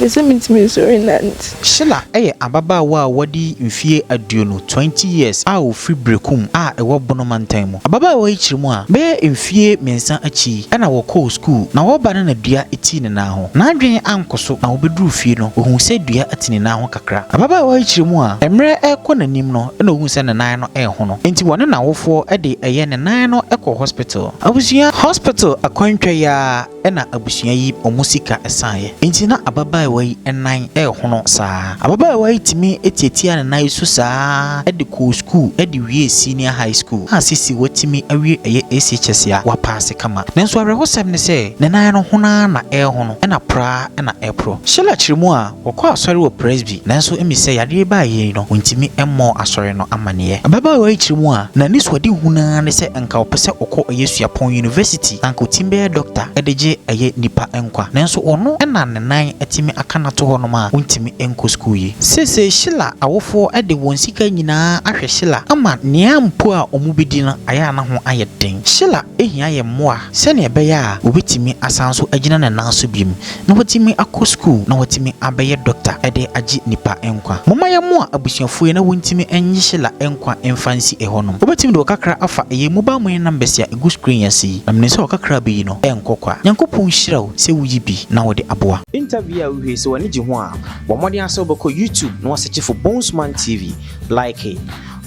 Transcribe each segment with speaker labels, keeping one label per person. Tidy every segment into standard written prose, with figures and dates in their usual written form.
Speaker 1: Mepɛ sɛ metumi sɔre nante.
Speaker 2: Sheila yɛ ababaawa a wadi mfeɛ aduonu, 20 years, a ɔfiri Berekum a ɛwɔ Bono mantam mu. Ababaawa yi kyerɛ mu a, bɛyɛ mfeɛ mmiɛnsa akyi na wɔkɔɔ sukuu na wɔreba no na dua tii ne nan ho. N'adwene ankɔ so na wɔbɛduruu fie no, ɔhuu sɛ dua ati ne nan ho kakra. Ababaawa yi kyerɛ mu a, mmerɛ rekɔ n'anim no na ɔhuu sɛ ne nan no rehono. Enti wɔne n'awofoɔ de ɛyɛ ne nan no kɔɔ hospital. Abusua hospital akwantwa yi ara na abusua yi wɔn sika saeɛ. Enti na ababaawa yi nan rehono saa. Ababaawa yi tumi tiatiaa ne nan so saa ara de kɔɔ sukuu de wiee senior high school a seesei watumi awie ɛyɛ SHS a wapaase kama. Nanso awerɛhosɛm ne sɛ ne nan no hono ara na ɛrehono ɛna porɔ ara na ɛreporɔ. Sheila kyerɛ mu a, Wɔkɔɔ asɔre wɔ Presby, nanso emi sɛ yareɛ yi baeɛ yi no, wɔntumi mmɔɔ asɔre no amaneɛ. Ababaawa yi kyerɛ mu a, n'anisoadehunu ara ne sɛ nka ɔpɛ sɛ ɔkɔ ɛyɛ suapɔn, university, na anka ɔtumi bɛyɛ dɔkta de gye ɛyɛ nnipa nkwa. Nanso ɔno na ne nan atumi aka no ato hɔnom a ɔntumi nkɔ sukuu yi. Seesei Sheila awofoɔ de wɔn sika nyinaa ahwɛ Sheila ama nea mpo a wɔbɛdi no ayɛ a na ho ayɛ den. Sheila hia yɛn mmoa sɛdeɛ ɛbɛyɛ a ɔbɛtumi asan nso agyina ne nan so bio. na watumi akɔ sukuu na watumi abɛyɛ dɔkta de agye nnipa nkwa. Momma yɛmmoa abusuafoɔ yi na wɔntumi nnye Sheila nkwa mfa nsi ɛhɔnom. Wobɛtumi de wo kakra afa ɛyɛ mobile money numbers a ɛgu screen yi ase yi, na menim sɛ wo kakra a wobɛyi no ɛrenkɔ kwa. Nyankopɔn nhyira wo sɛ woyi bi na wode aboa. Interview a wohwɛ yi sɛ w'ani gye ho a, bɔ mmɔden ara sɛ wobɛkɔ YouTube na woasɛkye for Bonesman TV, like,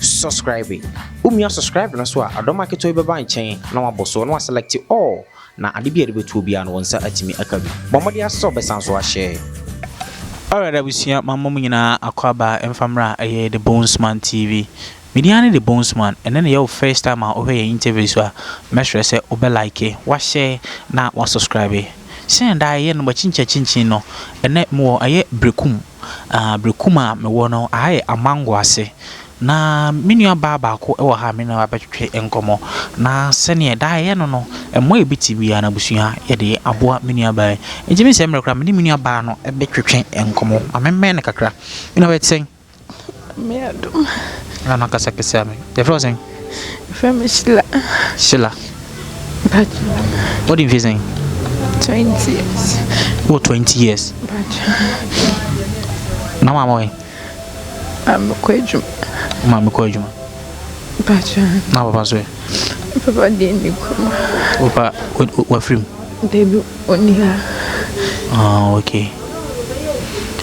Speaker 2: subscribe. Womia subscribe no so a, adɔma ketewa bi bɛba nkyɛn na wabɔ so na woaselect all. Na ade bi a yɛde bɛto obiara no, wo nsa atumi aka bi. Bɔ mmɔden ara sɛ wobɛsan so ahyɛ. Alright abusua mamma mo nyinaa akwaaba mfa mmra ɛyɛ The Bonesman TV. Me din ara ne The Bonesman, ɛnɛ na ɛyɛ wo first time a wohwɛ yɛn interview so a, mɛsrɛ sɛ wobɛ like, wahyɛ na wa subscribe. Sɛnea daa yɛyɛ no makyinkyin no, ɛnɛ mewɔ ɛyɛ Berekum, ah Berekum a mewɔ no aha yɛ Amango ase. Na me nuabaa baako wɔ ha a me ne no abɛtwetwe nkɔmmɔ. Na sɛdeɛ daa yɛyɛ no no, mmoa a yɛbɛtumi biara no, abusua, yɛde aboa me nuabaa yi. Enti me sɛ mmerɛ koraa, me ne me nuabaa no bɛtwetwe nkɔmmɔ. Ma memmɛn no kakra. Me nuabaa, ɛte sɛn?
Speaker 1: Me adom.
Speaker 2: Na no akasa kɛseɛ a me. Yɛfrɛ wo sɛn?
Speaker 1: Yɛfrɛ me Sheila.
Speaker 2: Sheila.
Speaker 1: Mpakyɛ.
Speaker 2: Wode mfie sɛn?
Speaker 1: 20 years.
Speaker 2: Wɔ 20 years.
Speaker 1: Mpakyɛ.
Speaker 2: Na maame wɔ he?
Speaker 1: Maame kɔ adwuma.
Speaker 2: Maame kɔ adwuma.
Speaker 1: Mpakyɛ.
Speaker 2: Na papa nso ɛ?
Speaker 1: Papa deɛ nni kurom.
Speaker 2: Papa wafiri mu?
Speaker 1: Dabi ɔnni ha.
Speaker 2: Ah, okay.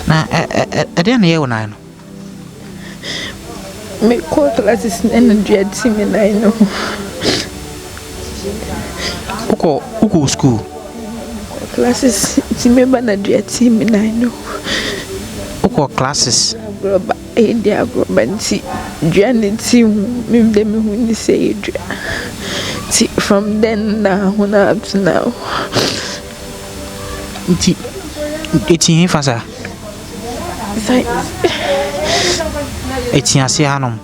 Speaker 2: Na ɛdeɛn na ɛyɛ wo nan no?
Speaker 1: Mekɔɔ classes na na dua ti me nan no ho.
Speaker 2: Wokɔ wokɔ school?
Speaker 1: Mekɔɔ classes nti meba na dua ti me nan no ho.
Speaker 2: Wokɔ classes?
Speaker 1: Agorɔba ɛyɛ di agorɔba nti dua na ti ho me de me hu ni sɛ ɛyɛ dua nti from then na ho na up to now.
Speaker 2: Nti eti he fa saa? Ɛte aseɛ hanom.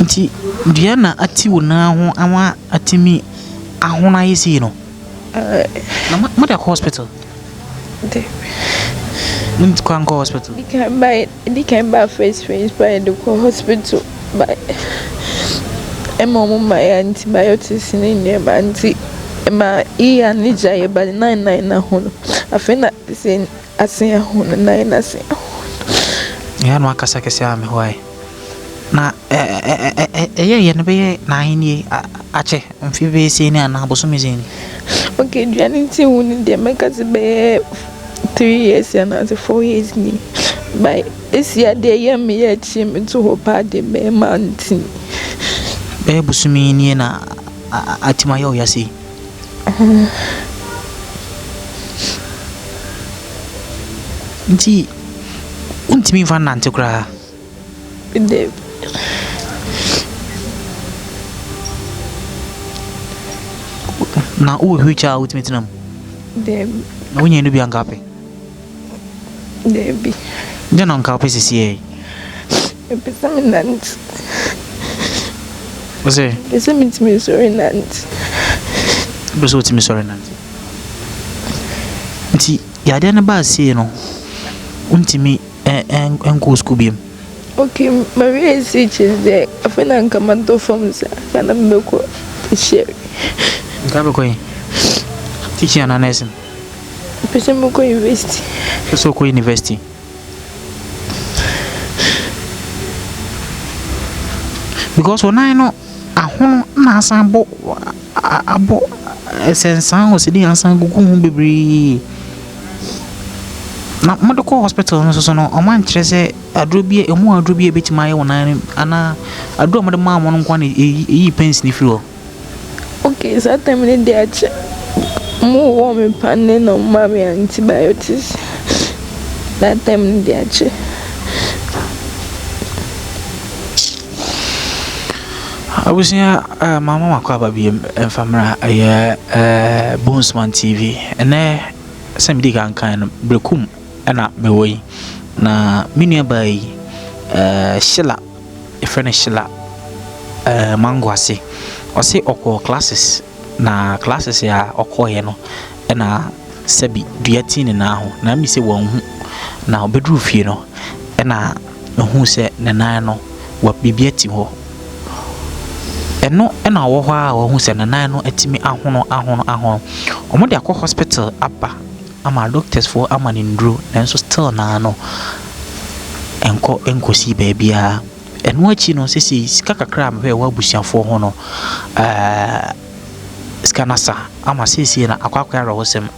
Speaker 2: Nti dua na ate wo nan ho ama atumi ahono ayɛ sei no? Na mo de akɔ hospital?
Speaker 1: Dabi.
Speaker 2: Mo kɔ ankɔ hospital?
Speaker 1: Di kan ba first first ba yɛde kɔ hospital ba ɛma ɔmo ma yɛ antibiotics ne nneɛma nti ɛma iya ne gya yɛ ba nan nan na ho no afei na sɛ ase aho no nan na ase aho no.
Speaker 2: Ɛyɛ na wakasa kɛse a me hɔ ayɛ na ɛyɛ yɛ no bɛyɛ nan nie akyɛ mfe bɛyɛ sei ni anaa bosome sei ni.
Speaker 1: Okay aduane nti hu no deɛ mɛka sɛ bɛyɛ. 3 years anaasɛ 4 years ni but esi adeɛ yɛ me yɛ akyire me to hɔ paa deɛ bɛyɛ month ni.
Speaker 2: Bɛyɛ bosome yi nie na atim ayɛ wo ya sei. Nti wontumi mfa nnante koraa.
Speaker 1: Dabi.
Speaker 2: Na wowɔ wheelchair a wotumi tena mu?
Speaker 1: Dabi.
Speaker 2: Na wonya no bi anka wopɛ?
Speaker 1: Dabi.
Speaker 2: Dɛn na anka wopɛ sesiei?
Speaker 1: Mepɛ sɛ menante.
Speaker 2: Wo sɛ?
Speaker 1: Mepɛ sɛ metumi sɔre nante.
Speaker 2: Wopɛ sɛ wotumi sɔre nante? Nti yadeɛ no baa sei no, wontumi nkɔɔ sukuu biom?
Speaker 1: Ok, mawie SHS deɛ, afei na nka matɔ fam saa, anka na mebɛkɔ tertiary.
Speaker 2: Nka wobɛkɔ he? Teaching anaa nursing?
Speaker 1: Mepɛ sɛ mekɔ university.
Speaker 2: Pɛ sɛ wokɔ university. Because wo nan no ahono na asan bɔ abɔ ɛsɛnsan hɔ sɛdeɛ asan gugu ho bebree. Na mode kɔ hospital no nso so no, ɔmo ankyerɛ sɛ aduro bi ɔmo aduro bi a ebetumi ayɛ wo nan no anaa aduro a wɔde maa mo no nko ara na eyi eyi pains no firi hɔ.
Speaker 1: Okay, saa time no deɛ akyɛ. Ɔmo wowɔ me paneɛ na ɔmo maa me antibiotics. That time no deɛ akyɛ.
Speaker 2: Abusua eh, mama makɔ aba biem mfa mmra ɛyɛ eh, Bonesman TV. Ɛnɛ sɛ medi kan kan no, Berekum ɛna mewɔ yi. Na me nua baa yi, eh, Sheila, yɛfrɛ no Sheila eh, Mangoase. Ɔse ɔkɔɔ classes, na classes a ɔkɔɔeɛ no, ɛna sɛbi dua ti ne nan ho, na ɛmi sɛ wanhu. Na ɔbɛduru fie no, ɛna ohuu sɛ ne nan no, wa biribi ati hɔ. Ɛno na ɔwɔ hɔ a wahu sɛ ne nan no atumi ahono ahono ahono. Wɔde akɔ hospital aba ama doctors foɔ ama no nnuro nanso still naa no ɛnkɔ nkɔsii baabiara. Ɛno akyi no seesei sika kakra a mehwɛ ɛwɔ abusuafoɔ ho no ɛɛɛ sika no asa ama seesei no akɔ akɔyɛ awerɛhosɛm.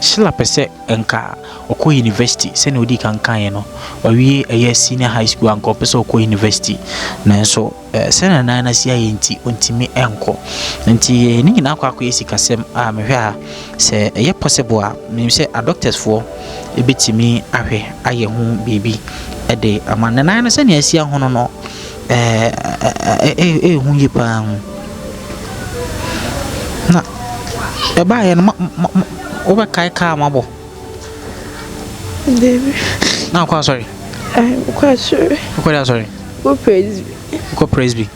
Speaker 2: Sheila pɛ sɛ nka ɔkɔ university sɛnea odii kan kaeɛ no. Wawie ɛyɛ senior high school a nka ɔpɛ sɛ ɔkɔ university nanso sɛnea nan no asi ayɛ nti ɔntumi nkɔ. Nti ne nyinaa akɔ akɔyɛ sikasɛm a mehwɛ a sɛ ɛyɛ possible a menim sɛ adoctorsfoɔ bɛtumi ahwɛ ayɛ ho biribi de ama no. Ne nan no sɛnea asi ahono no ɛyɛ hu yie paa. Na ɛbaeɛ no ma ma wobɛkae kaa a moabɔ?
Speaker 1: Dabi.
Speaker 2: Na wokɔ asɔre?
Speaker 1: Ae, mekɔ asɔre.
Speaker 2: Wokɔ de asɔre?
Speaker 1: Wokɔ presby.
Speaker 2: Wokɔ presby?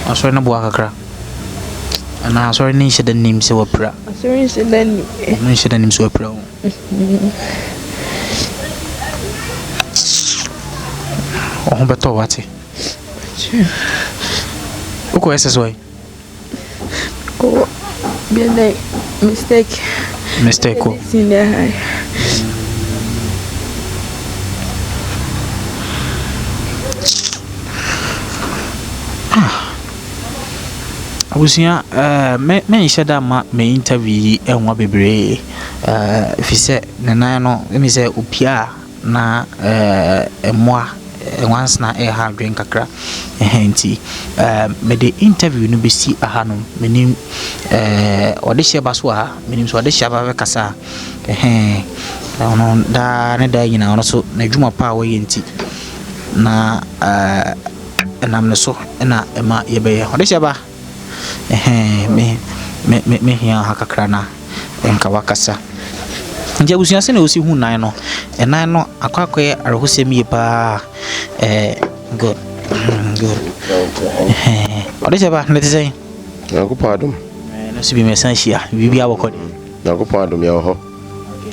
Speaker 2: Asɔre no boa kakra. Anaa asɔre no nhyɛ da nnim sɛ wapira?
Speaker 1: Asɔre nhyɛ da nnim.
Speaker 2: Ɔmo nhyɛ da nnim sɛ wapira o. Wo ho bɛtɔ wo wate. Wokɔ SS wɔ yi?
Speaker 1: Kɔ bia mistake.
Speaker 2: Mistake o.
Speaker 1: Senior high.
Speaker 2: Ah. Abusua eh, me menhyɛ da mma me interview yi nwa bebree eh, ɛfiri sɛ ne nan no ɛmi sɛ opia a na eh, mmoa nwansena ɛreha adwene kakra ɛhɛn nti eh, mede interview no bɛsi ahanom. Menim eh, ɔde hyɛ ba so wɔ ha, menim sɛ ɔde hyɛ ba bɛkasa a ɛhɛn ɔno daa ne daa nyinaa ɔno so n'adwuma pa a ɔyɛ nti na eh, Ɛnam ne so na ɛma yɛbɛyɛ. Ɔde hyɛ ba. Ɛhɛn, me, me, me, me hia ha kakra na nka wakasa. Nti abusua sɛ na osi hu nan no, ɛnan no akɔ akɔyɛ awerɛhosɛm yie paa. Ɛɛ, good, good. Ɛhɛn, ɔde hyɛ ba, na ɛte sɛn?
Speaker 3: Nyankopɔn adom.
Speaker 2: Ɛɛ, no so bi mɛsan hyia, biribi abɔkɔ de.
Speaker 3: Nyankopɔn adom yɛwɔ hɔ.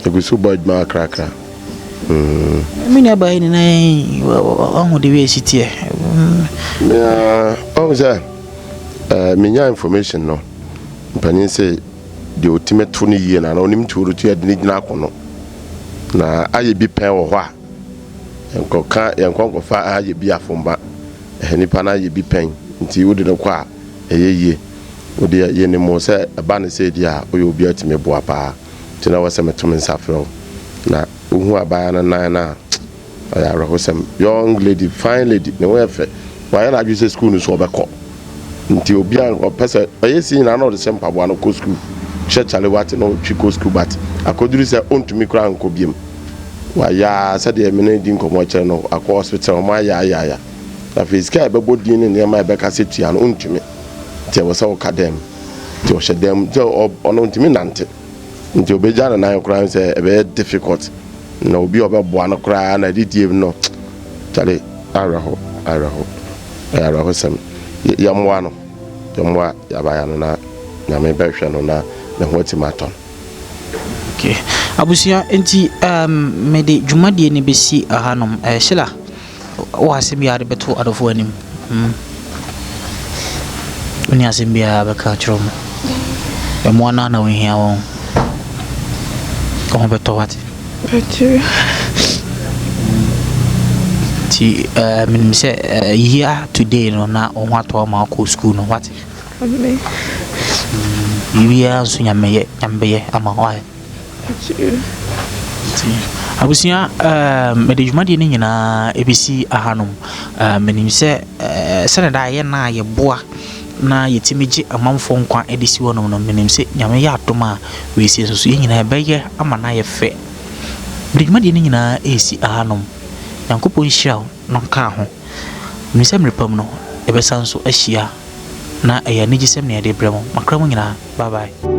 Speaker 3: Yɛgu so bɔ adwuma kakrakra.
Speaker 2: Mm. Me nua baa yi ne nan wahu de wei si teɛ.
Speaker 3: Mea ɔhu sɛ eh, menya information no mpanyin sɛ deɛ ɔtumi to no yie na na ɔnim tuo to yɛde ne gyina ako no na ayɛ bi pɛn wɔ hɔ a yɛnkɔka yɛnkɔ nkɔfa ayɛ bi afomba ɛhɛ nipa no ayɛ bi pɛn nti wode no kɔ a ɛyɛ yie wodeɛ yɛnim wo sɛ ɛba no sɛ di a woyɛ obi atumi boa paa Nti na ɛwɔ sɛ meto me nsa frɛ wo. Na wohu abaayewa no nan no a, ɛyɛ awerɛhosɛm. Young lady, fine lady, ne ho yɛ fɛ. Wayɛ n'adwene sɛ sukuu no so ɔbɛkɔ. Nti obi a ɔpɛ sɛ ɔyɛ si nyinaa na ɔde hyɛ mpaboa no kɔ sukuu. Hyɛ kyale wate na ɔtwi kɔ sukuu but akɔduru sɛ ɔntumi koraa nkɔ biom. Wayɛ ara sɛdeɛ me ne no di nkɔmmɔ kyerɛ no, akɔ hospital, wɔn ayɛ ayɛ ayɛ. Afei sika a ɛbɛbɔ din ne nneɛma a ɛbɛka sɛ tua no, ɔntumi. Nti ɛwɔ sɛ ɔka dan mu. Nti ɔhyɛ dan mu. Nti ɔno ɔntumi nante. Nti obegya ne nan koraa sɛ ɛbɛyɛ difficult. Na obi a ɔbɛboa no koraa na adidie mu no, kyale awerɛho, awerɛho. Ɛyɛ awerɛhosɛm. Yɛmmoa no. Yɛmmoa yɛabaya no na Nyame bɛhwɛ no na ne ho atumi atɔ no.
Speaker 2: Okay. Abusua, nti um, mede dwumadie no bɛsi ahanom. Eh, Sheila, Wowɔ asɛm biara de bɛto adɔfoɔ anim? Hmm. Wonni asɛm biara bɛka akyerɛ wɔn? Mmoa no ara na wohia wɔn. Wo ho bɛtɔ wate.
Speaker 1: Pakyɛ.
Speaker 2: Nti eh, menim sɛ eh, year today no na wo ho atɔ ama wokɔ school no wate.
Speaker 1: Amen.
Speaker 2: Biribiara nso Nyame yɛ, Nyame bɛyɛ ama wo ayɛ. Nti abusua eh, mede dwumadie no nyinaa ɛbɛsi ahanom. Eh, menim sɛ eh, sɛdeɛ daa yɛ na yɛboa na yɛtumi gye amanfoɔ nkwa de si hɔnom no, menim sɛ Nyame yɛ adom a, wei sei nso so yɛn nyinaa yɛbɛyɛ ama no ayɛ fɛ. Mede dwumadie no nyinaa ɛresi ahanom. Nyankopɔn nhyira wo na ɔnka ho. Menim sɛ mmerɛ pa mu no, yɛbɛsan nso ahyia na ɛyɛ anigyesɛm na yɛde rebrɛ mo. Makra mo nyinaa. Bye bye.